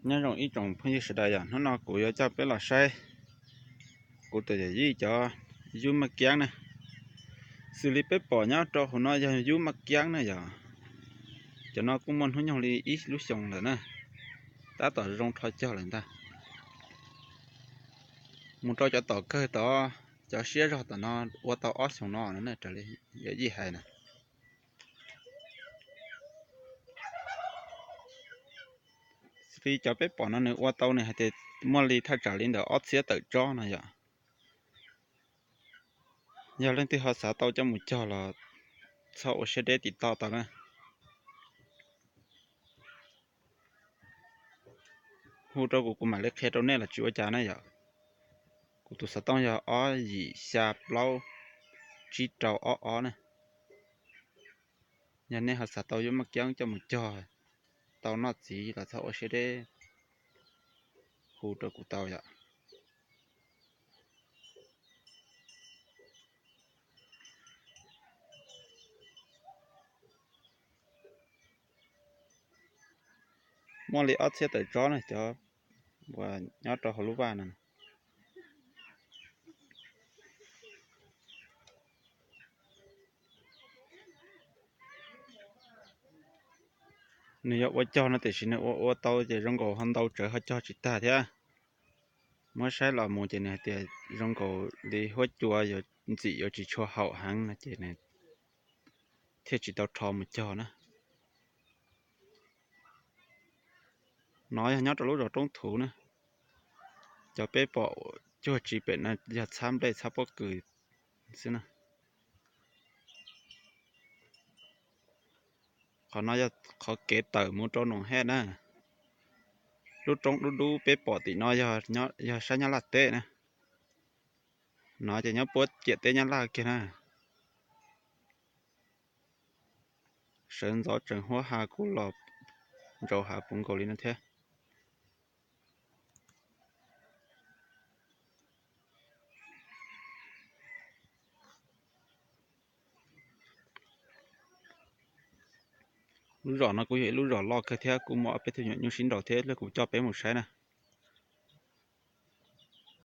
Nyob zoo ib tsoom phooj ywg sawv daws yom, hnub no kuv yuav coj peb los saib kuv tus yawm yij cov yub maj kiab na. Xws li peb pom nyob rau hauv no yog yub maj kiab na yom. Cov no kuj muaj hnub nyoog li ib lub xyoos lawm na, tab tom zoo rho cog lawm ntag. Mus rau cov tom kawg tod, cov siab zog tom no ua tau ob xyoos no na, raws li yawm yij hais na. Li cov peb pom no nws ua tau nws hais tias muaj li thaj tsam li ntawm ob txhiab tawm tsob no yom. Yog leej twg ho xav tau coj mus cog los txhob ua siab deb tim toj tau na. Hu rau kuv, kuv mam li qhia rau nej los tsis ua cas na yom. Kuv tus xov tooj yog ob yim xya plaub tsib rau ob ob na. Yog nej ho xav tau yub maj kiab coj mus cog tau noj txiv los txhob ua siab deb, hu rau kuv tau yom. Muaj li ob txhiab tawm tsob na cov uas nyob rau hauv lub vaj no. Nws yog ua cog no tiam sis nws ua ua tau ces zoo nkaus ho ntau tsawv ho cog tsis tag thiab. Muab saib los mus ces nws hais tias zoo nkaus li huab cua yuav ntxim yuav tsis tshua haum heev no ces nws thiaj tsis tau rho mus cog na. No yog nyob rau lub zos Roob Thuv na. Cov peb pom cuag tsis pem no yog txhab nplej txhab pob kws xwb na. Qhov no yog qhov kev tawm mus rau Noom Hej na. Lub roob dub dub peb pom tim no yog sab Nyab Laj teb na. No ces nyob puab ciam teb Nyab Laj kiag na. Sawv ntxov tseem huab ha kuj los ntsaus hav puv nkaus li no thiab. Lub zos no kuj yog ib lub zos loj kawg thiab kuj muaj ob peb tug nyuam nyuj sib nraus thiab, kuv coj peb mus saib na.